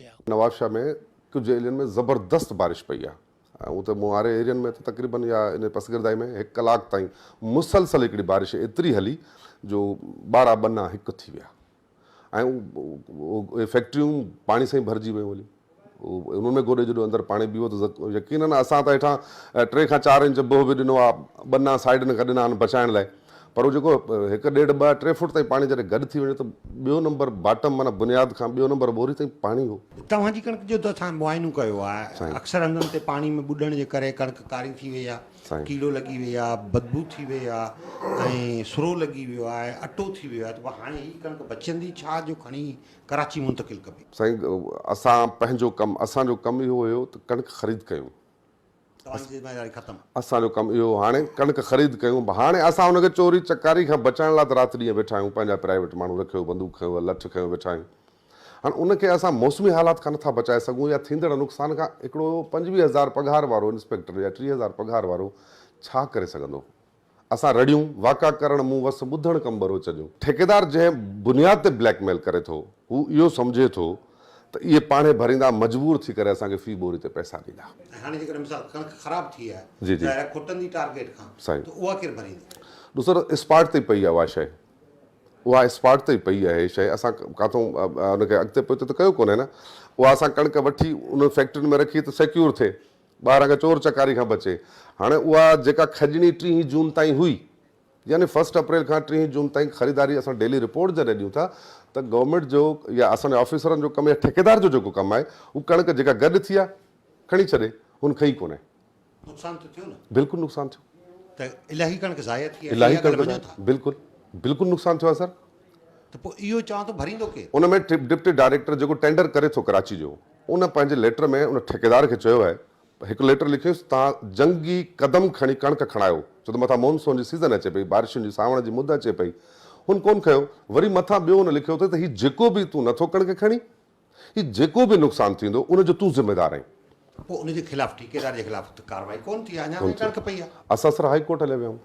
نوابشاهه ۾ ڪجهه ايرين ۾ زبردست بارش پئي آهي ۽ اتي مون واري ايرين ۾ ته تقريبن يا ان پسگردائي ۾ هڪ ڪلاڪ تائين مسلسل هڪڙي بارش ايتري هلي جو ٻارا ٻنا هڪ ٿي ويا ۽ اهي فيڪٽريون پاڻي سان ئي ڀرجي ويون هليون انهن ۾ گوڏي جيڏو اندر پاڻي بيهو ته يقينن اسان ته هيٺان ٽي کان چار انچ بهه به ڏنو آهي ٻنا سائيڊن کان ڏنا آهن بچائڻ لاء پر هو جيڪو هڪ ڏيڍ ٻه ٽي فوٽ تائين پاڻي جڏهن گڏ ٿي وڃي ته ٻيو نمبر باٽم معنيٰ بنياد کان ٻيو نمبر ٻوري تائين پاڻي هو. توهان جي ڪڻڪ جو ته اسان معائنو ڪيو آهي اڪثر هنڌن تي پاڻي ۾ ٻڏڻ جي ڪري ڪڻڪ ڪاري ٿي وئي آهي ڪيڙو لڳي وئي آهي بدبو ٿي وئي آهي ۽ سرو لڳي ويو آهي اٽو ٿي ويو آهي ته پوء هاڻي هي ڪڻڪ بچندي ڇا جو کڻي ڪراچي منتقل ڪبي. سائين اسان پنهنجو ڪم اسان جو ڪم اهو هيو ته ڪڻڪ خريد ڪيون. توهان جي ذميواري ختم. اسان جو ڪم اهو هو هاڻي ڪڻڪ خريد ڪيون هاڻي اسان ان کي چوري چڪاري کان بچائڻ لاء ته رات ڏينهن ويٺا آهيون پنهنجا پرائيويٽ ماڻهو رکيو بندوق کنيو لٺ کنيو ويٺا آهيون هاڻي ان کي اسان موسمي حالات کان نٿا بچائي سگهون يا ٿيندڙ نقصان کان هڪڙو 25 هزار پگهار وارو انسپيڪٽر يا 30 هزار پگهار وارو ڇا ڪري سگهندو اسان رڙيون، واڪا ڪرڻ مون وس ٻڌڻ ڪم ٻروچ جو. ٺيڪيدار جنهن بنياد تي بليڪ ميل ڪري ٿو، هو اهو سمجهي ٿو ته اهي پاڻهي ڀريندا، مجبور ٿي ڪري اسان کي في ٻوري تي پئسا ڏيندا. ۽ هاڻي جيڪڏهن مثال ڪڻڪ خراب ٿي آهي، جي جي. ظاهر آهي کٽندي ٽارگيٽ کان، سائين. ته اها ڪير ڀريندو؟ ڏسو ته اسپاٽ تي ئي پئي آهي اها شيء. اها اسپاٽ تي ئي پئي آهي شيء، اسان ڪاٿئون ان کي اڳتي پوئتي ته ڪيو ڪونهي نه. اها اسان ڪڻڪ وٺي انهن فيڪٽرين ۾ رکي ته سيڪيور ٿئي. ٻاهران کان چور چڪاري کان بچي. هاڻي اها جيڪا کڄڻي ٽيهين جون تائين هئي يعني فرسٽ اپريل کان ٽيهين جون تائين خريداري اسان ڊيلي رپورٽ جڏهن ڏيون ٿا ته گورنمينٽ جو يا اسان جي آفيسرن جو ڪم يا ٺيڪيدار جو جيڪو ڪم آهي هو ڪڻڪ جيڪا گڏ ٿي آهي کڻي ڇڏي هن کنئي ڪونهي. نقصان ته ٿيو نه. بلڪل نقصان ٿيو. ته الاهي ڪڻڪ ضايع ٿي آهي الاهي ڪڻڪ ضايع بلڪل بلڪل نقصان ٿيو آهي سر. ته پوء اهو چوان ٿو ڀريندو ڪير؟ ان ۾ ڊپٽي ڊائريڪٽر جيڪو ٽينڊر ڪري ٿو ڪراچي جو ان پنهنجي ليٽر ۾ ان ٺيڪيدار کي چيو آهي هڪ ليٽر لکيس توهان جنگي قدم کڻي ڪڻڪ کڻايو ڇو ته مٿان مون سون جي سيزن اچي پئي بارشن جي سانوڻ جي مد اچي پئي هن ڪون کنيو وري مٿان ٻيو هن لکيو اٿس ته هي جيڪو به تون نٿو ڪڻڪ کڻي هي جيڪو به نقصان ٿيندو ان جو تون ذميدار آهين. پوء ان جي خلاف ٺيڪيدار جي خلاف ته ڪارروائي ڪون ٿي آهي اڃا تائين ڪڻڪ پئي آهي. اسان سر هائي ڪورٽ هليا ويا آهيون.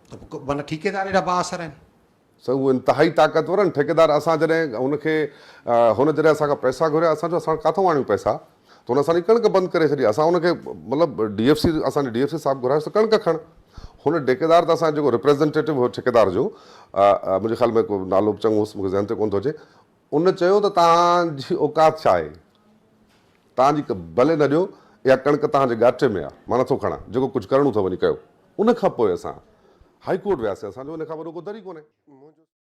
ته پوء معنيٰ ٺيڪيدار ايڏا بااثر آهن. سر هو انتهائي طاقتور آهن ٺيڪيدار اسان جڏهن هن کي هن جڏهن اسان کان پئسا گهريا اسان چيو اسان ڪاٿئون آڻيون پئسا ته هن اسان جي ڪڻڪ بند ڪري ڇڏي اسان هن کي مطلب ڊي ايف سي اسان جي ڊي ايف سي صاحب گهرايوس ته ڪڻڪ کڻ هن ٺيڪيدار ته اسان جيڪو ريپريزنٽيٽو هو ٺيڪيدار جو منهنجي خيال ۾ ڪو نالو به چڱو هوس مون کي ذهن تي ڪونه ٿو اچي ان چيو ته توهان جي اوقات ڇا آهي توهان جي ڀلي نه ڏيو اها ڪڻڪ توهان جي ڳاٽي ۾ آهي مان نٿو کڻان جيڪو ڪجهه ڪرڻو اٿو وڃي ڪيو ان کان پوء اسان هائي ڪورٽ وياسين اسان جو ان کان وڏو ڪو در ئي ڪونهي.